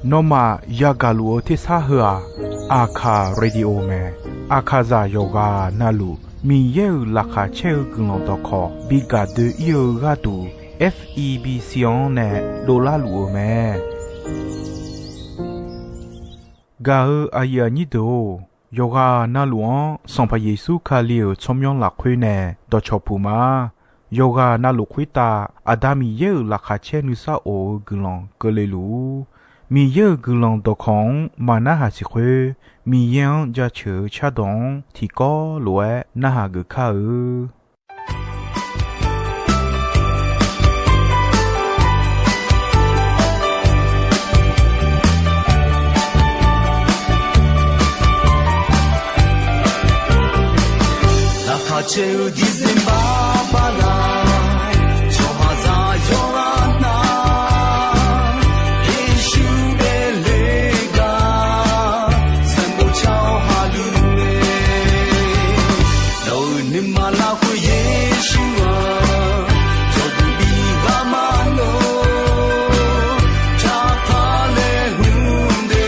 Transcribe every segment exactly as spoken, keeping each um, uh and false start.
Nawmaf yagaq luf-eu tersar heu-aq, Aqkaq Radio mae. Aqkaqzaq yawqghaq navluf Miqyaer-euq laqkhaq caer-eu guiqlanq dawqkawq bi gaq doe-ir-eu gharduq, F E B C-anr nae dovlar luf-eu mae. Gaq-eu aqyuif aqnyir deuq-or, yawqghaq navluf-anr Sanqpaq Yeqsur Kali-euq tsawrmyanr lafkhoer nae dawqcawq puq ma. Yawqghaq navluf khoertav Aqda Miqyaer-euq laqkhaq caer nuisar of-eu guiqlanq keuvle luf-ur. Miqyaer-euq guiqlanq dawqkawq-anr maqnarhaq siq khoer, Miqyaer-anr jaceuq-eu cardawq-anr tiqkawv lof-aer narhaq geuf kar-eu. Laqkhaq caer-eu December bala, tsawrhaqzaq yawqghaq nar, Yeqsur daefle gar sanqbof car-awr haqluf mae. Nawq-euq nuima lafkhoer Yeqsur-aq, cawqduq bi ghaq ma lor, taqpaq laer hmq de,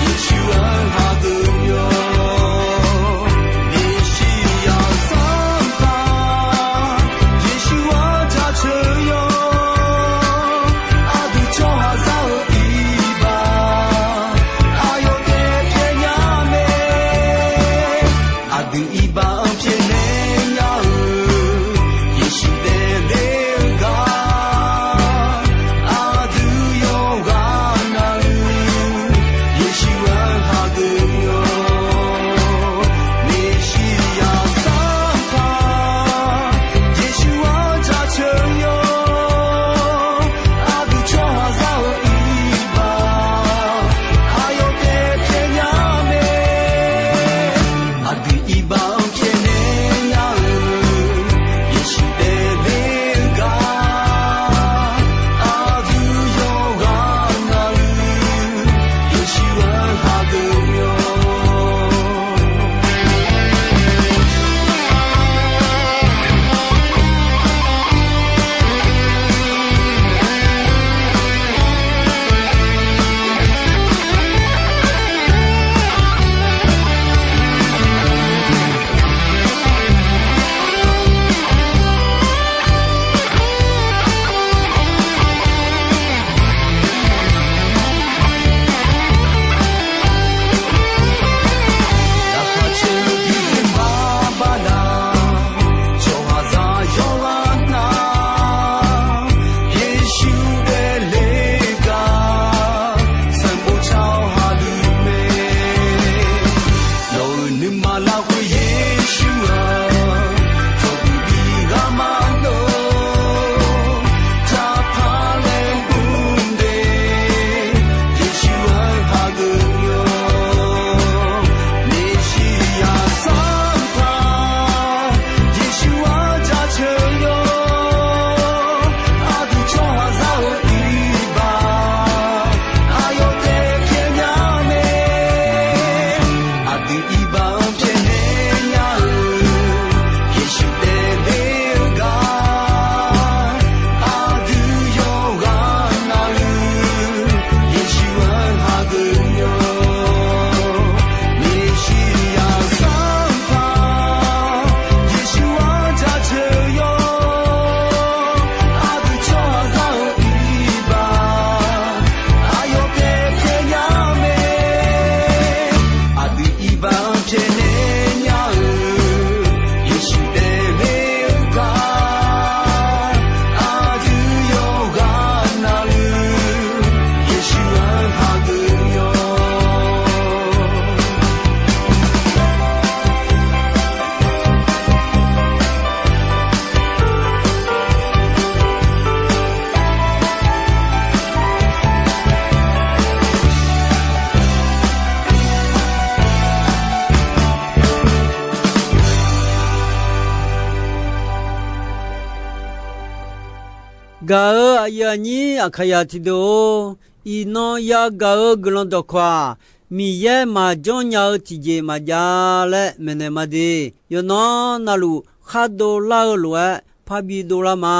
Yeqsur-anr hageuf yawq. Meqshiryaq Sanqpaq, Yeqsur-anr jaceuq yawq. Aqdui tsawrhaqzaq-euq iqbax, aqyawf taef pyaeq nya mae. Aqdui iqbax-anr pyaeqnae nya-eu, Yeqsur daefle-eu gar, aqdui yawqghaq navluf, Yeqsur-anr hageuf yawq. Meqshiryaq Sanqpaq, Yeqsur-anr jaceuq yawq. Aqdui tsawrhaqzaq-euq iqbax, aqyawf taef pyaeq nya mae. Aqdui iqbax-anr pyaeqnae nya-eu, Yeqsur daefle-eu gar, aqdui yawqghaq navluf, Yeqsur-anr hageuf yawq. Laqkhaq caer-eu December bala, tsawrhaqzaq yawqghaq nar, Yeqsur daefle gar sanqbof car-awr haqluf mae. Nawq-euq nuima lafkhoer Yeqsur-aq, cawqduq bi ghaq ma lor, taqpaq laer hmq de, Yeqsur-anr hageuf yawq. Meqshiryaq Sanqpaq, Yeqsur-anr jaceuq yawq. Aqdui tsawrhaqzaq-euq iqbax, aqyawf taef pyaeq nya mae. Aqdui iqbax-anr pyaeqnae nya-eu, Yeqsur daefle-eu gar, aqdui yawqghaq navluf, Yeqsur-anr hageuf yawq. Meqshiryaq Sanqpaq, Yeqsur-anr jaceuq yawq. Aqdui tsawrhaqzaq-euq iqbax, aqyawf taef pyaeq nya mae. Aqdui iqbax-anr pyaeqnae nya-eu, Yeqsur daefle-eu gar, aqdui yawqghaq navluf, Yeqsur-anr hageuf yawq. Gaq-euq aqyuif aqnyir Aqkaqyaq tiqdeuq-or, iqnan yagaq-eu guiqlanq dawqkawq-aq, Miqyaer maqjanr nya-eu tiqjeq maqjav laer maeqnaeq ma de. Yawqnan navluf khar dovlar-eu lof-aer parbi dovlar ma.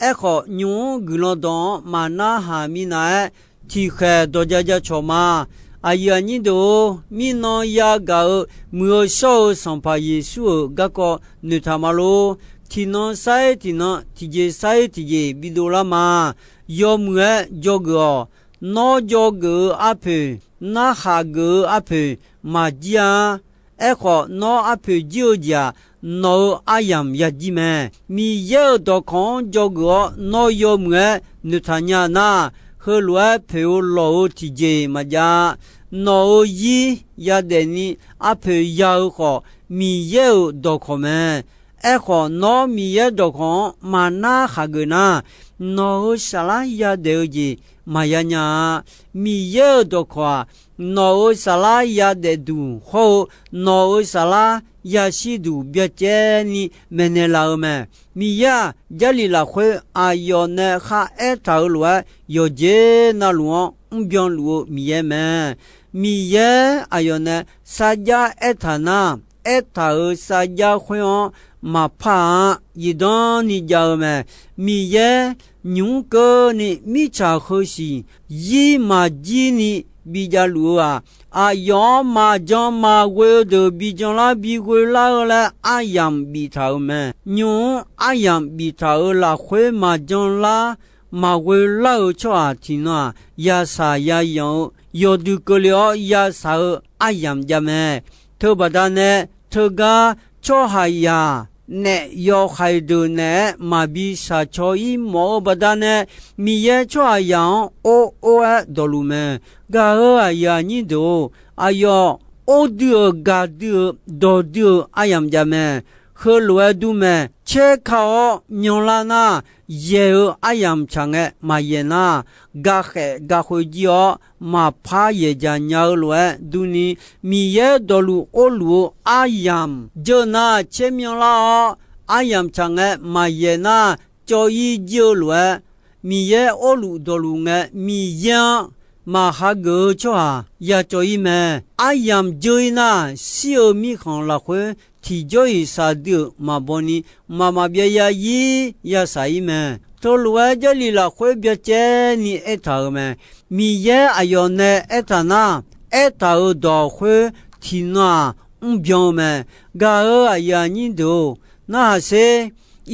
Aerkhawf, nymq-mr guiqlanq dawq-anr maqnarhaq minav-aer, tiqkhaeq dawq ja ja cawq ma. Aqyuif aqnyir deuq-or, mirnan yagaq-eu muiq-eu shawr-eu Sanqpaq Yeqsur-euq garkawv noeqtaq ma lor. Tiqnan sar-ir tiqnan, tiqjeq sar-ir tiqjeq bidov lar ma. Yawmuiq-aer dzawgeuf-awq. Nawr dzawgeuf-eu arpoeq, narhaq geuf-eu arpoeq maqjir-a. Aerkhawf, nawr arpoeq jir-eu jeq-aq, nawq-euq aryamq yajir mae. Miqyaer-euq dawqkawq-anr dzawgeuf-awr, nawr yawmuiq-aer noeqtaq nya nar, heulof-aer poeq-eu lawq-eu tiqjeq maqjav. Nawq-euq zir yadaef ni arpoeq ya-eu khawf, Miqyaer-euq dawqkawq mae. Aerkhawf, nawr Miqyaer dawqkawq-anr maqnar khaqgeuf nar, nawq-euq saflar yadaef-eu jeq maqya nya-a. Miqyaer-euq dawqkawq-aq, nawq-euq saflar yadaef duq hawr-eu, nawq-euq saflar yashir duq byacaevni maeqnaeq laf-eu mae. Miqyaer-aq, Jarlif lafkhoer aqyawf nae kharaer taq-euq lof-aer, yawqjeq navluf-anr mrbyan luf-eu Miqyaer mae. Miqyaer aqyawf nae sarjax aertaq nar, aertaq-euq sarjax khoer-anr maqpar-a, zifdan ni jav-eu mae. Miqyaer nymq-mr keuvni mirtsaq heusiq zir maqjir ni bijav luf-eu-aq, aqyawf-anr maqjan maqghoe-eu deuq bijan lar bighoe lar-eu laer aryamq biftaq-euq mae. Nymq-mr aryamq biftaq-euq lafkhoer maqjan lar maqghoe lar-eu tsawrhaq tiqnan-aq, yasaq yayanq-eu yawqdui keuvle-awr yasaq-eu aryamq jav mae. Teubaqda nae teugar tsawrhaqzaq naef yawhaiq deuq naeq-aer maqbi shaqcaw-ir mawf-eu baqdanae, Miqyaer tsawrhaqzaq-anr or or-aer dawqluf mae. Gaq-euq aqyuif aqnyir deuq-or, aqyawf or dui-euq gaq dui-euq dawq dui-euq aryamq jav mae. Heulof-aer dur mae. Caer ka-awr myanlar nar, yaeq-eu aryamq tsaq ngae maqyaeq nar, gakhaef gakhoe jir-awr maqpar yaeqdzaq nya-eu lof-aer durni, Miqyaer dawqluf orluf-eu aryamq jeur nar caer myanlar-awr, aryamq tsaq ngae maqyaeq nar, cawv-ir jir-eu lof-aer, Miqyaer orluf dawqluf ngae Miqyaer-anr maqhageuf-eu tsawrhaq yacawv-ir mae. Aryamq jeur-ir nar, shir-eu mirkhanq lafkhoer tiqjawr-iq shaqdui-euq maqbaw ni, mqmaq maqbyav ya-ir yashaq-ir mae. Teulof-aer Jarlif lafkhoer byacaevni aertaq-euq mae. Miqyaer aqyawf nae aertaq nar, aertaq-euq dawq khoer tiqnan-aq mrbyan-eu mae. Gaq-euq aqyuif aqnyir deuq-or, narhaq sher.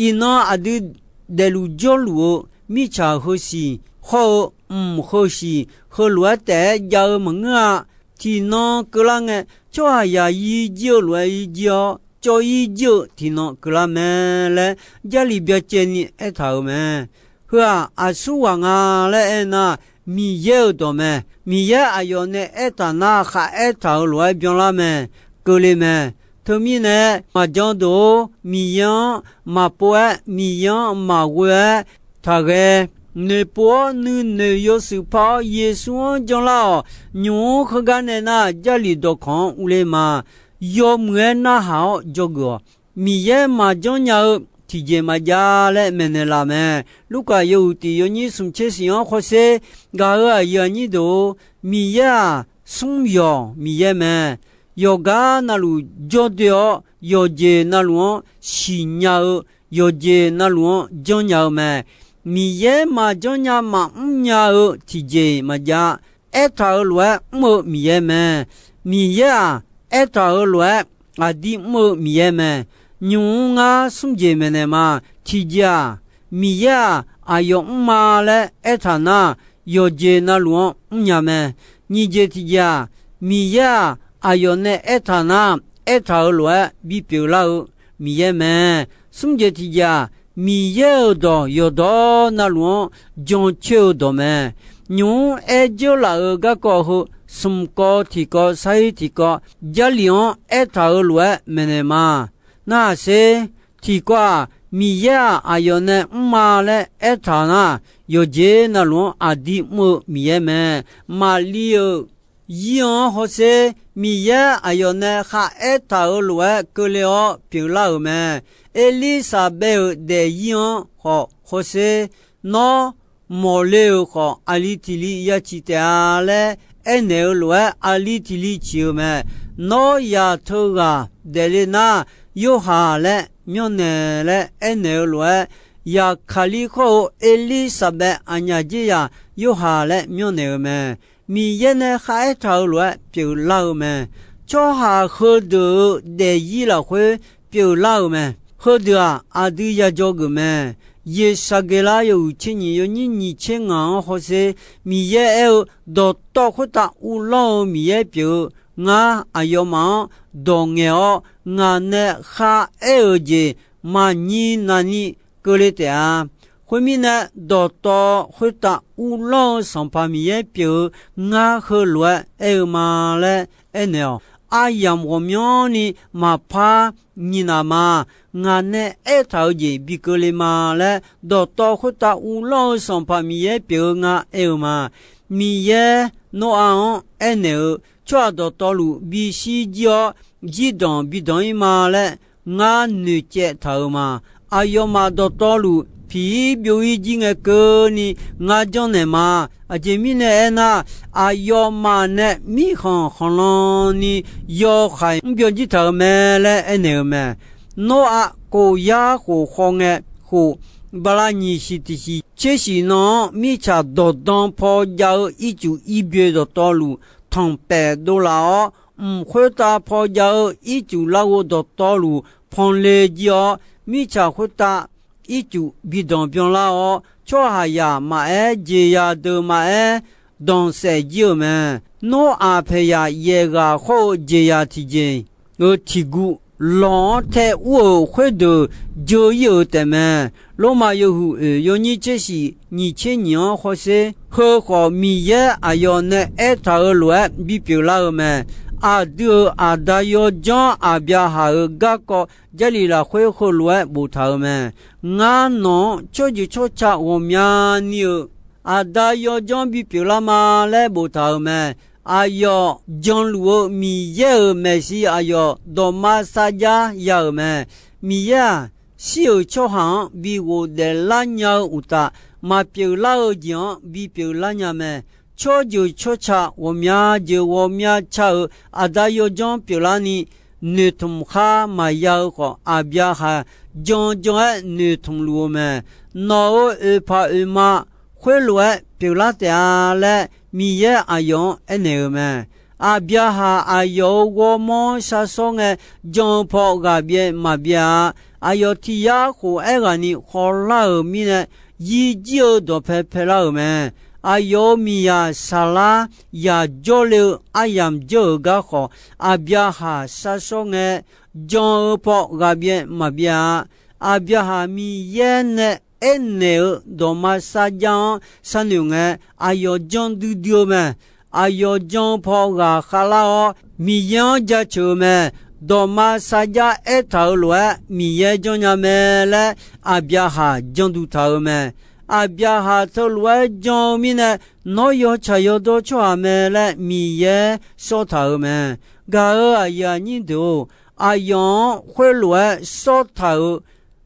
Iqnan aqdui daefluf jawrluf-eu mirtsaq heusiq hawr-eu mq heusiq heulof-aer taef-aer jav-eu maqngeur-a. Tiqnan keuvlar ngae, tsawrhaqzaq yir jir-eu lof-aer yir jir-awr, cawv-ir jir-eu tiqnan keuvlar mae laer Jarlif byacaevni aertaq-euq mae. Heu-aq, aqsur ghaq nga laer aernar, Miqyaer-euq dawq mae. Miqyaer aqyawf nae aertaq nar, kharaer taq-euq lof-aer byanlar mae. Keuvle mae. Teumirnae, maqjan deuq-or, Miqyaer-anr maqpov-aer, Miqyaer-anr maqghoe-aer taqghae. Noeqpov-awr nuinoeq yawshuif par-awr, Yeqsur-anr janlar-awq. Nymq-mr heugar nae nar, Jarlif dawqkawq-anr urler ma. Yawmuiq-aer narhaq-awr dzawgeuf-awq. Miqyaer maqjanr nya-eu tiqjeq maqjav laer maeqnaeq laf mae. Lurkaf yawhuiq tiq yawnyir smq tser shif-anr hawsher. Gaq-euq aqyuif aqnyir deuq-or, Miqyaer-aq, smr yawq Miqyaer mae. Yawqgar navluf jawrdoe-awr, yawqjeq navluf-anr siqnya-eu, yawqjeq navluf-anr janrnya-eu mae. Miqyaer maqjanr nya maqmr nya-eu tiqjeq maqjav. Aertaq-euq lof-aer mr-eu Miqyaer mae. Miqyaer-aq, aertaq-euq lof-aer aqdir mr-eu Miqyaer mae. Nymq-mr ngar smr jeq maeqnaeq ma. Tiqjeq-aq, Miqyaer-aq, aqyawf mrma laer aertaq nar, yawqjeq navluf-anr mrnya mae. Nyiq jeq tiqjeq-aq, Miqyaer-aq, aqyawf nae aertaq nar, aertaq-euq lof-aer bipyeuf lar-eu Miqyaer mae. Smr jeq tiqjeq-aq, Miqyaer-euq dawq yawqdawq navluf-anr jancoer-eu dawq mae. Nymq-mr aer dzeurlaf-euq garkawv heu smq kawv tiqkawv sar-ir tiqkawv, Jarlif-anr aertaq-euq lof-aer maeqnaeq ma. Narhaq sher. Tiqkawv-aq, Miqyaer-aq, aqyawf nae mrma laer aertaq nar, yawqjeq navluf-anr aqdir mr-eu Miqyaer mae. Maqli-euq zir-anr hawsher. Miqyaer aqyawf nae kharaer taq-euq lof-aer keuvle-awr pyeuflar-euq mae. Erlirsaqbaev-euq daefzir-anr khawf hawsher. Nawr mawqle-euq khawf, aqli tiq li ya ciq taef-a laer aernaeq-eu lof-aer, aqli tiq li ciq-euq mae. Nawr zaq teughaq daefle nar, Yorhaq laer myanrnaeq laer aernaeq-eu lof-aer, Yaqkaqlir khawr-eu Erlirsaqbaev aqnyaf dzerzaq Yorhaq laer myanrnaeq-eu mae. Miqyaer nae kharaer taq-euq lof-aer pyeuflar-eu mae. Tsawrhaq heudeuq-euq daefzir lafkhoer pyeuflar-euq mae. Heudeuq-aq, aqdui yadzaw geuf mae. Yeqsaqgeqlar yawhuiq tser nyiq yawnyir nyiq tser ngaq-anr hawsher, Miqyaer aer-eu, Dawqtawv khoertav uvlanr-eu Miqyaer pyeuf-eu, ngar aqyawfmaf-anr dawq ngaeq-awr, ngaq nae kharaer-euq jeq maqnyir navni keuvle taef-a. Khoermirnae, dawqtawv khoertav uvlanr-eu Sanqpaq Miqyaer pyeuf-eu ngar heulof-aer aer-eu ma laer aernaeq-awq. Aryamq ghawqmyanrni maqpar nyiq naq ma. Ngaq nae aertaq-eu jeq bi keuvle ma laer, dawqtawv khoertav uvlanr-eu Sanqpaq Miqyaer pyeuf-eu nga aer-eu ma. Miqyaer Noraq-anr aernaeq-eu, tsawrhaq dawqtawvluf bishir jir-awr, zirdanq bi danq-ir ma laer ngar noeqcaev taq-euq ma. Aqyawfmaf dawqtawvluf piq-ir byov-ir jir ngae keuvni ngar janrnaeq ma. Aqjeq mirnae aernar, aqyawfmaf nae mirkhanq khanqlan ni yawkhaeq mrbyan jir taq-euq mae laer aernaeq-euq mae. Noraq kof yar khof khawf ngae khof, bala nyiq siq tiq siq tser siq nan-anr mirtsaq dawqdan paw jav-eu ircuf irboe dawqtawvluf tanqpaef dovlaf-awr, mq khoertav paw jav-eu ircuf larghov dawqtawvluf panle jir-awr, mirtsaq khoertav ircuf bi danq byanlar-awr, tsawrhaqzaq maqaer, jeqzaq deuq maqaer, danqsaef jir-euq mae. Noraq paeqzaq yaeq ghaq khawr-eu jeqzaq tiqjeq-euq tiq guv lawq-anr tae ur-euq khoerdeuq jeu-ir-euq taefmae. Lormav yawhuiq oeq yawnyir tser shiq nyiq tser nyiq-anr hawsher, heu khawf Miqyaer aqyawf nae aertaq-euq lof-aer bipyeuf lar-eu mae. Aqdui-euq aqda yawdzanr Aqbyaqhaq-euq garkawv Jarlif lafkhoer heulof-aer boftaq-euq mae. Ngar nawq-anr tsawrjeuq tsawrca ghawqmyani-euq aqda yawdzanr bipyeuf lar ma laer boftaq-euq mae. Aqyawf janluf-eu Miqyaer-euq maeqshi aqyawf dawqma sarjax ya-euq mae. Miqyaer-aq, shir-euq tsawrhaq-anr bi ghofdaef lar nya-eu uqtaf, maqpyeuf lar-eu jeq-anr bipyeuf lar nya mae. Tsawrjeuq tsawrca ghawqmya jeuq ghawqmya ca-euq aqda yawdzanr pyeuflarni, noeqtmq khar maqya-eu khawf, Aqbyaqhaq jan jan-aer noeqtmq luf-eu mae. Nawq-euq oeqpaq oeqma khoerlof-aer pyeuflar taef-a laer, Miqyaer aqyawf-anr aernaeq-euq mae. Aqbyaqhaq aqyawf-euq ghawrmawr-anr sharsawr ngae, jan-eu paw ghaq byaev maqbyaev-a. Aqyawf tiq yar khof aerghaqni khawvlar-euq mirnae, yirjir-eu dawqpae paelar-euq mae. Aqyawf-euq miqzaq Saqlar yaq jawrle-eu aryamq jawr-euq gar khawf, Aqbyaqhaq sharsawr ngae, jan-eu paw ghaq byaev maqbyaev-a. Aqbyaqhaq Miqyaer nae aernaeq-eu dawqma sarjax-anr sharnoeq ngae, aqyawf jan duidui-eu mae. Aqyawf jan-eu paw ghaq khavlar-awr, Miqyaer-anr jaceuq-eu mae. Dawqma sarjax aertaq-euq lof-aer Miqyaer janrnya mae laer, Aqbyaqhaq janduq taq-euq mae. Aqbyaqhaq teulof-aer jan-eu mirnae, nawr yawtsaq yawdawr tsawrhaq mae laer Miqyaer sawr taq-euq mae. Gaq-euq aqyuif aqnyir deuq-or, aqyawf-anr khoerlof-aer sawr taq-euq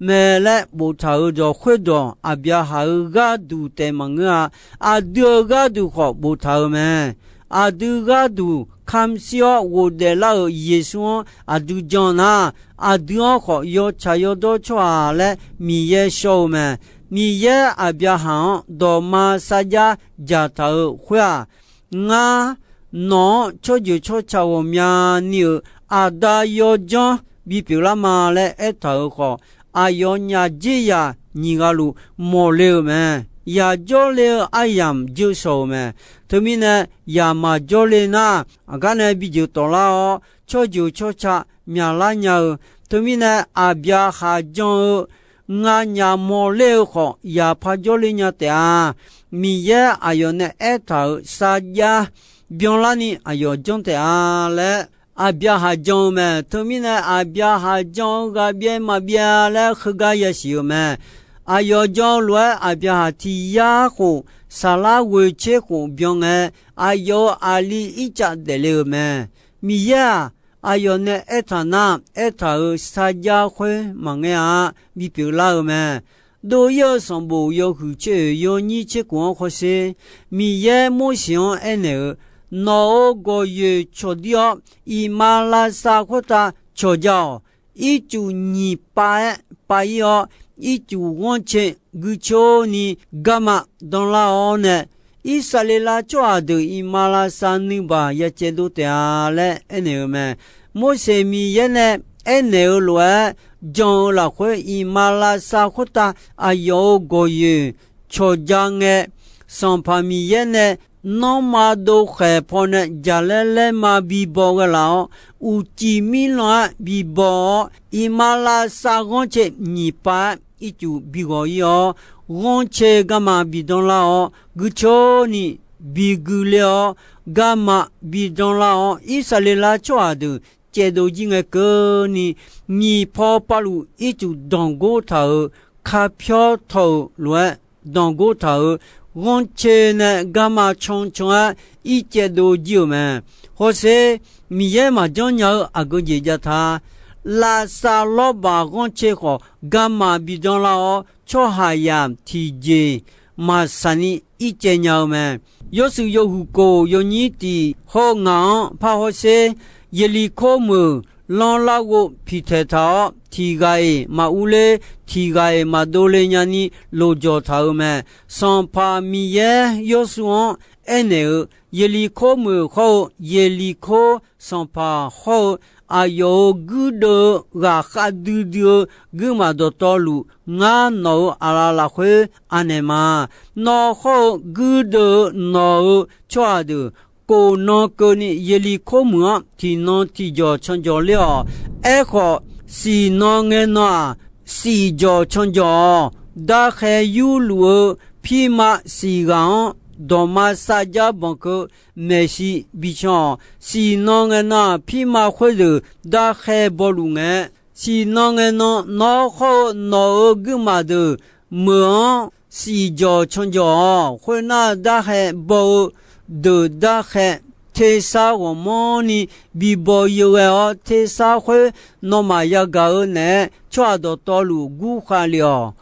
mae laer boftaq-euq dawq khoerdawq, Aqbyaqhaq-euq gharduq taef maqngeur-a. Aqdui-euq gharduq khawf boftaq-euq mae. Aqdui gharduq kamq shir-awr ghofdaef lar-euq Yeqsur-anr aqdui jan nar, aqdui-anr khawf yawtsaq yawdawr tsawrhaq laer Miqyaer shawr-eu mae. Miqyaer Aqbyaqhaq-anr dawqma sarjax dzaqtaq-euq khoer-aq, ngar nawq-anr tsawrjeuq tsawrca ghawqmyani-euq aqda yawdzanr bipyeuf lar ma laer aertaq-euq khawf, aqyawf nyaf dzer yaq nyiq ghaq luf mawqle-euq mae. Yaq jawrle-eu aryamq jeursawq-euq mae. Teumirnae, yaq maqjawr le nar, aqgar nae bijeuq tawflar-awr, tsawrjeuq tsawrca myaqlar nya-eu. Teumirnae, Aqbyaqhaq jan-eu nganyaf mawqler-eu khawf, yaq par jawrle nya taef-a. Miqyaer aqyawf nae aertaq-euq sarjax byanlarni aqyawf janr taef-a laer, Aqbyaqhaq jan-eu mae. Teumirnae, Aqbyaqhaq jan-eu ghaq byaev maqbyaev laer heugar yasiq-euq mae. Aqyawf jan-eu lof-aer Aqbyaqhaq tiq yar khof, Saqlar ghoeq tser khof byan ngae, aqyawf-euq aqli Irtsav daefle-euq mae. Miqyaer-aq, aqyawf nae aertaq nar, aertaq-euq sarjax khoer maqngeur-a, bipyeuf lar-eu mae. Dov-ir-eu sanqbof yawhuiq tser oeq yawnyir tser khof-anr hawsher, Miqyaer Morseq-anr aernaeq-euq, Nawq-euq gawqyoeq cawqdir-awr, iqmalavshav khoertav cawqja-awq. ircuf nyiq pav-aer pav-ir-awr, ircuf ghanrcae guicoer ni garma danlar-awr nae, Irsaqleqlav tsawrhaq deuq iqmalavshav nuibaq ya caevdov taef-a laer aernaeq-eu mae. Morseq Miqyaer nae aernaeq-eu lof-aer jan-eu lafkhoer, iqmalavshav khoertav aqyawf-euq gawqyoeq cawqja ngae, Sanqpaq Miqyaer nae nanrma dov khaeq pawnae jaqlaer laerma bibaw ghae laf-awr, uqcif mirlan-aer bibaw-awr, iqmalavshav ghanrcae nyiq pav-aer ircuf bighawq-ir-awr, ghanrcae garma bidanlar-awr, guicoer ni bigui ler-awr, garma bidanlar-awr, Irsaqleqlav tsawrhaq deuq caevdov jir ngae keuvni, nyiq paw pavluf ircuf danqgor taq-euq, kapyawr tawq-euq lof-aer danqgor taq-euq, ghanrcae nae garma cancan-aer ircaevdov jir-euq mae. Hawsher, Miqyaer maqjanr nya-eu aqgeu jeq jav ta. Lavsav lawrbaq ghanrcae khawf garma bidanlar-awr, tsawrhaqzaq tiqjeq maqsaq ni ircaev nya-eu mae. Yawshuif yawhuiq kof yawnyir tiq hawr-eu ngaq-anr par hawsher, Yeqliqkor meuq lanrlar ghov piqtaeq taq-awr, tiq ghaq-iq maqurler, tiq ghaq-iq maqdov le nyani lofjawq taq-euq mae. Sanqpaq Miqyaer Yawshuif-anr aernaeq-eu, Yeqliqkor meuq hawr-eu, Yeqliqkor sanqpaq hawr-eu, aqyawf-euq guirdeuv-eu ghaqkhav duidui-eu guirmaf dawqtawvluf, ngar nawq-euq aqlaf lafkhoer anaeq ma. Nawr hawr-eu guirdeuv-eu nawq-euq tsawrhaq deuq, kof nan keuvni Yeqliqkor meuq-anr tiqnan tiqjawq canjawq ler-awq. Aerkhawf, siq nan ngae nan-aq, siq jawq canjawq-awq. Darkhae yurluf-eu pirma siq ghaq-anr dawqma sarjax banq keuv maeqshi bican-awq. Siq nan ngae nan-aq, pirma khoerdeuq darkhae bawluf ngae, siq nan ngae nan nawr hawr-eu nawq-euq guirmaf deuq meuq-anr siq jawq canjawq-awq. Khoernar, darkhae baw-eu deuq darkhae tersar ghawqmanrni bibaw yeu ghae-awr, tersar khoer nawmaf yagaq-eu naeq-aer tsawrhaq dawqtawvluf gurkhav lef-awq.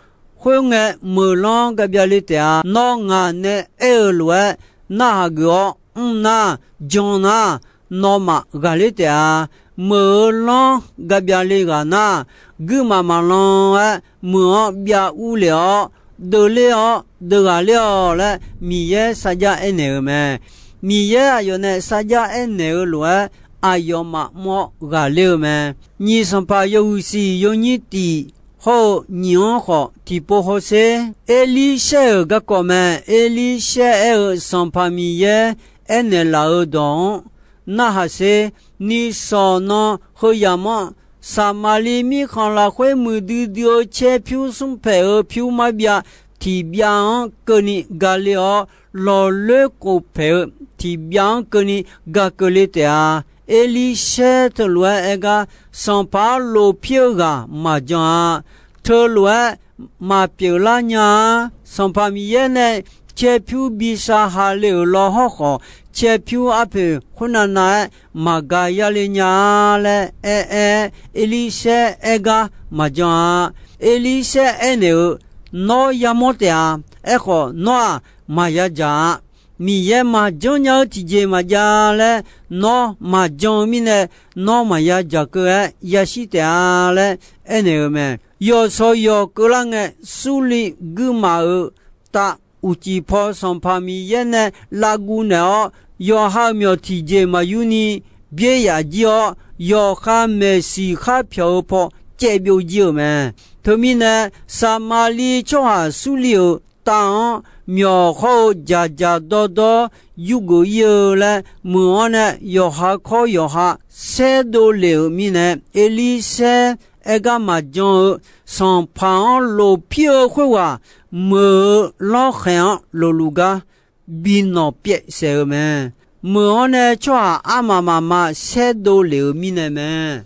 Khoerngae, meuqlanr gabyav le taef-a. Nawr ngaq nae aer-eu lof-aer narhaq geuf-awr mr nar, jan nar, nawmaf ghaqler taef-a. Meuq-eu lanr gabyav le ghaq nar, guirmaf maqlan-aer meuq-anr byav urlef-awr, deuvler-awr deuv ghaqler-awq laer Miqyaer sarjax aernaeq-euq mae. Miqyaer aqyawf nae sarjax aernaeq-eu lof-aer, aqyawfmaf mr-awr ghaqler-eu mae. Nyiq Sanqpaq yawhuiq siq yawnyir tiq hawr-eu nyiq-anr khawf tiqpov hawsher, Erlirshaer-euq garkawv mae. Erlirshaer aer-eu, Sanqpaq Miqyaer aernaeq laf-euq dawq-anr narhaq sher. Nishawq nan heu yamq-anr, Saqmaqliv mirkhanq lafkhoer muiqdui dui-eu caer pyur smr paeq-eu pyur marbyav tiqbyav-anr keuvni gale-awr, lawqloer khof paeq-eu tiqbyav-anr keuvni ga keuvle taef-a. Erlirshaer teulof-aer aer gar, Sanqpaq-anr lofpir-eu ghaq maqjan-a. Teulof-aer maqpyeuf lar nya-a. Sanqpaq Miqyaer nae caer pyur bi sar ha le-euq law hawrkhawf, caer pyur arpoeq khoernav nav-aer maqga yale nya-a laer aer-aer, Erlirshaer aer gar maqjan-a. Erlirshaer aernaeq-eu, Nawr yamawr taef-a. Aerkhawf, nawr-aq, maqya dzaq-a. Miqyaer maqjanr nya-eu tiqjeq maqjav laer nawr maqjan-eu mirnae, nawr maqya dzaq keuv-aer yashir taef-a laer aernaeq-eu mae. Yawqshawq yawq keuvlar ngae, Surliv guirmaf-euq tav uqcif paw Sanqpaq Miqyaer nae lavguv naeq-awr, yawqha-euq myawq tiqjeq maqyur ni byaer yaf jir-awr, yawqha maeqsiq khar pyawq-eu paw caev byov jir-euq mae. Teumirnae, Saqmaqliv tsawrhaq Surliv-euq tav-anr myawq hawr-eu dzaqdzaq dawrdawr yurgeuf ir-eu laer, meuq-anr nae yawqha kawr yawqha saerdov lef-euq mirnae, Erlirshaer aer gar maqjan-eu, Sanqpaq-anr lofpir-eu khoerghaq meuq-eu lawrkhaeq-anr lofluf gar bi nawq pyaev saef-eu mae. Meuq-anr nae tsawrhaq armaf mafma saerdov lef-euq mirnae mae.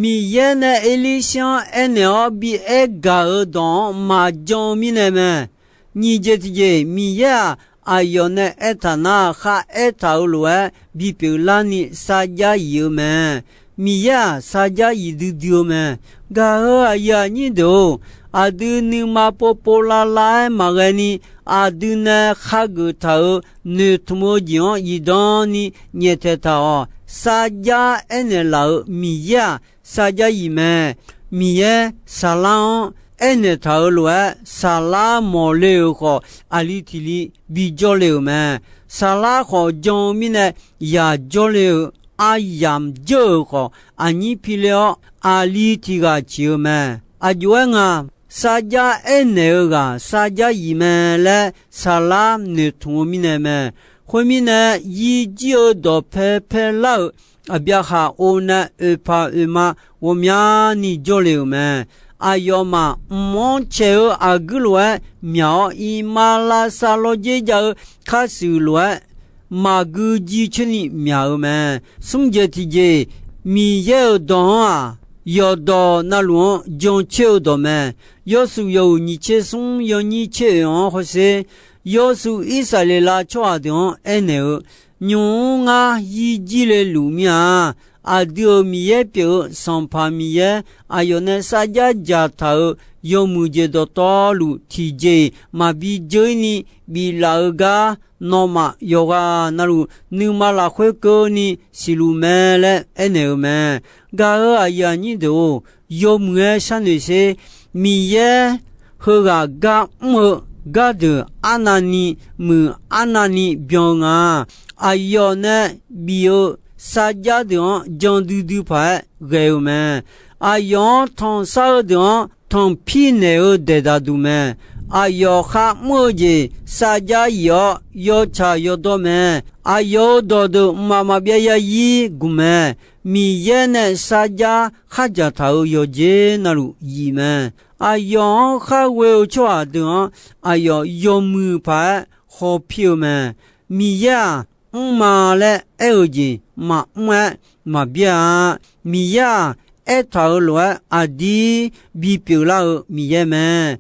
Miqyaer nae Erlirshaer-anr aernaeq-awr bi aer gaq-euq dawq-anr maqjan-eu mirnae mae. Nyiq jeq tiqjeq, Miqyaer-aq, aqyawf nae aertaq nar, kharaer taq-euq lof-aer bipyeuf larni sarjax yif-eu mae. Miqyaer-aq, sarjax yif duidui-eu mae. Gaq-euq aqyuif aqnyir deuq-or, aqdui nuima povpov lavlav-aer maqghae ni, aqdui nae khageuf taq-euq noeqtmq-eu jeq-anr zifdan ni nyaeftaeq taq-awq. Sarjax aernaeq laf-euq Miqyaer-aq, sarjax yif mae. Miqyaer Saqlar-anr aernaeq taq-euq lof-aer, Saqlar mawqle-euq khawf, aqli tiq li bijawr le-euq mae. Saqlar khawf jan-eu mirnae, yaq jawrle-euq aryamq jeur-euq khawf, aqnyir pi le-awr, aqli tiq ghaq ciq-eu mae. Aqjox-aer nga, sarjax aernaeq-eu ghaq sarjax yif mae laer Saqlar noeqtmq-eu mirnae mae. Khoermirnae, yirjir-eu dawqpae paelar-euq Aqbyaqhaq or nae oeqpaq oeqma ghawqmyani jawrle-euq mae. Aqyawfmaf mq-anr caeq-eu aqguir lof-aer myaq-awr, iqmalavshav lawrdzer jav-eu khar shuif lof-aer maqgui jir coer ni myaq-eu mae. Smr jeq tiqjeq, Miqyaer-euq dawq-anr-aq, yawqdawq navluf-anr jancoer-eu dawq mae. Yawshuif yawhuiq nyiq tser smr yawnyir tser oeq-anr hawsher. Yawshuif Irsaqleqlav tsawrhaq deuq-anr aernaeq-eu, Nymq-mr ngar yirjir le luf mir-a. Aqdui-euq Miqyaer pyeuf-eu Sanqpaq Miqyaer, aqyawf nae sarjax dzaqtaq-euq yawmuiq jeq dawqtawvluf tiqjeq-iq maqbi dzeur-ir ni biflaf-eu gar, nawmaf yawqghaq navluf nuima lafkhoer keuvni siqluf mae laer aernaeq-eu mae. Gaq-euq aqyuif aqnyir deuq-or, yawmuiq-aer sharnoeq sher. Miqyaer heughaq gar mr-eu gardeuq arnavni muiq, arnavni byan-eu nga. Aqyawf nae bif-eu sarjax deuq-anr jan duidui paq-aer ghae-eu mae. Aqyawf-anr tanqsar-eu deuq-anr tanqpir naeq-eu daeqdaq duq mae. Aqyawf kharmr-eu jeq sarjax yif-awr yawtsaq yawdawr mae. Aqyawf-euq dawqdeuq mqmaq maqbyav yarzir gmq mae. Miqyaer nae sarjax khardzaq taq-euq yawqjeq navluf yif mae. Aqyawf-anr kharghoe-eu tsawrhaq deuq-anr aqyawf yawmuiq paq-aer hawpir-eu mae. Miqyaer-aq, mrma laer aer-eu jeq maqmr-aer maqbyaer-a. Miqyaer-aq, aertaq-euq lof-aer aqdir bipyeuf lar-eu Miqyaer mae.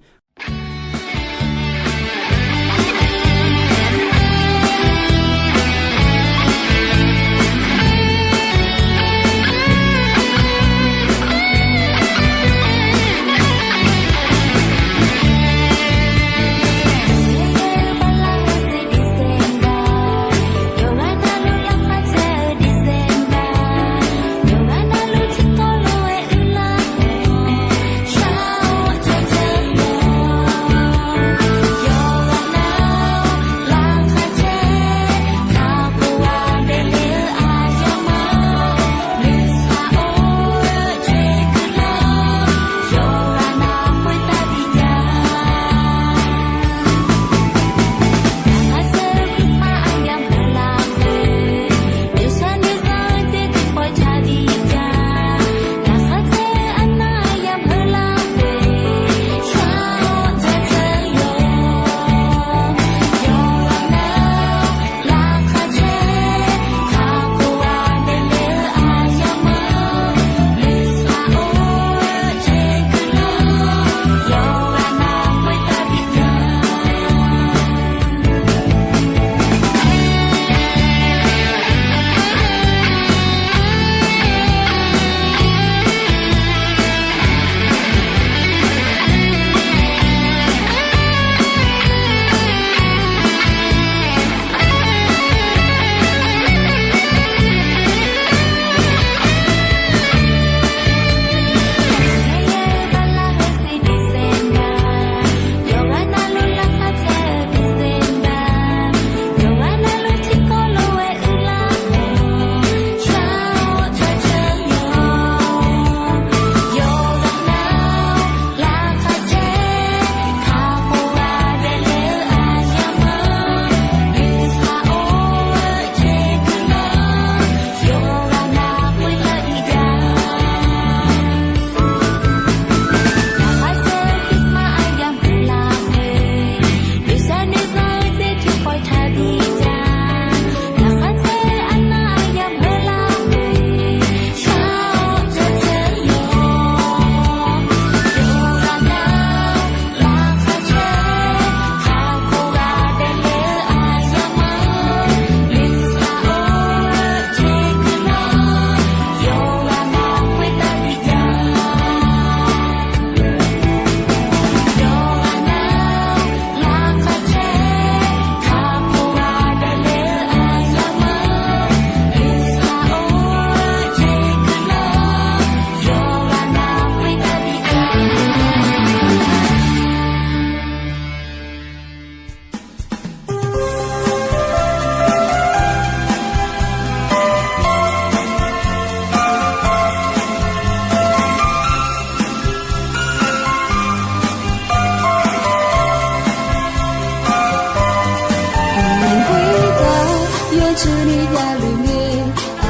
Tuni javluf ngae,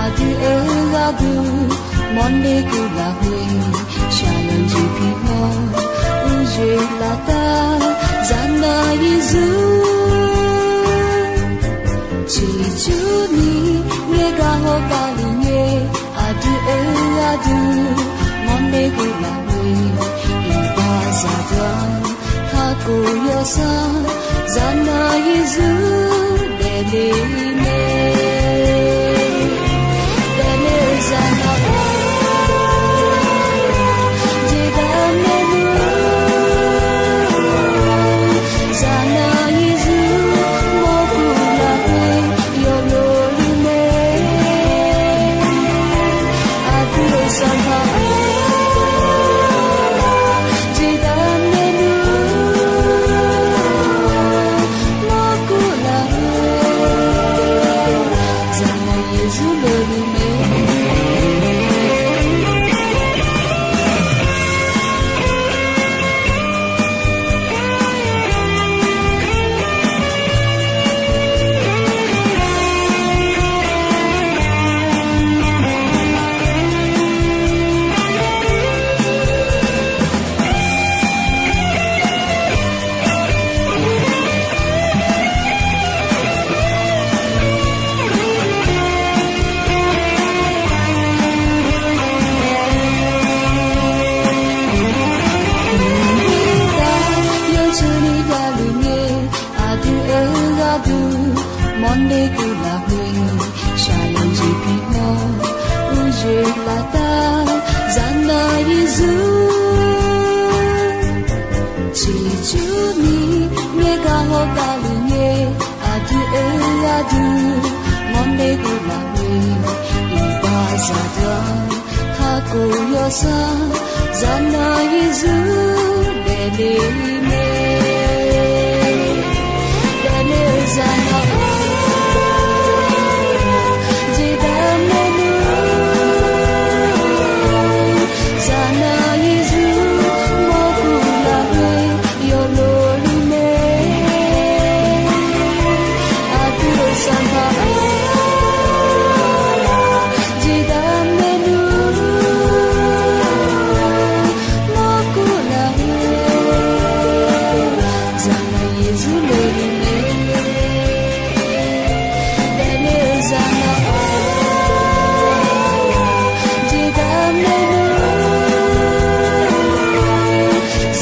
aqdui-eu gharduq mawrle guv lafkhoer, shaqlanq jeq pi-awr, uqjeq laftav zaqnaq Yeqsur. Ciqcurni ngaeqgaq hawgaq luf ngae, aqdui-eu gharduq mawrle guv lafkhoer, iqbax zaqdeuq-anr kakhof yawsanr, zaqnaq Yeqsur daefle mae. Daefle-eu zaqnaq-or, jeqdaq maernmr, zaqnaq Yeqsur mawrkhof lafkhoer yawlov luf mae. Aqdui-euq Sanqpaq-or, jeqdaq maernmr, mawrkhof lafkhoer zaqnaq Yeqsur lov luf mae. Yawtsaqni javluf ngae, aqdui-eu gharduq mawrle guv lafkhoer, shaqlanq jeq pi-awr, uqjeq laftav zaqnaq Yeqsur. Ciqcurni ngaeqgaq hawgaq luf ngae, aqdui-eu gharduq mawrle guv lafkhoer, iqbax zaqdeuq-anr kakhof yawsanr, zaqnaq Yeqsur daefle mae. Daefle-eu zaqnaq-or, jeqdaq maernmr, zaqnaq Yeqsur mawrkhof lafkhoer yawlov luf mae. Aqdui-euq Sanqpaq-or, jeqdaq maernmr, mawrkhof lafkhoer zaqnaq Yeqsur lov luf mae. Daefle-eu zaqnaq-or, jeqdaq maernmr,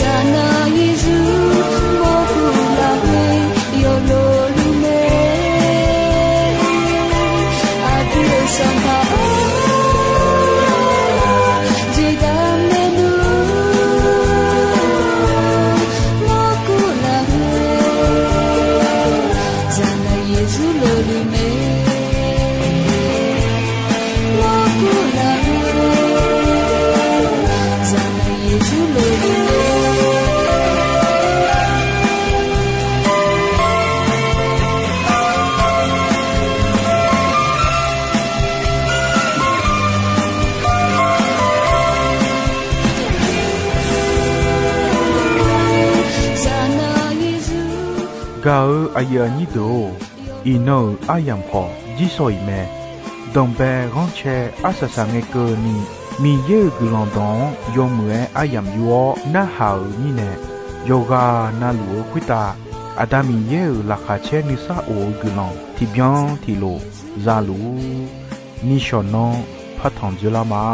zaqnaq Yeqsur mawrkhof lafkhoer yawlov luf mae. Aqdui-euq Sanqpaq-or, jeqdaq maernmr, mawrkhof lafkhoer zaqnaq Yeqsur lov luf mae. Mawrkhof lafkhoer zaqnaq Yeqsur lov luf mae. Gaq-eu aqyuif aqnyir deuq-or, iqnan-euq aryamq khawf jirshaw-iq mae. Danqbae ghanrcae arsaq saq ngae keuvni, Miqyaer-euq guiqlanq dawq-anr yawmuiq-aer aryamq yur-awr narhaq-euq mirnae, yawqghaq navluf-eu khoertav Aqda Miqyaer-euq laqkhaq caer nuisar of-eu guiqlanq tiqbyan tiqlof zaluf-ur. Nishawq nanr partanq dzeurlar ma.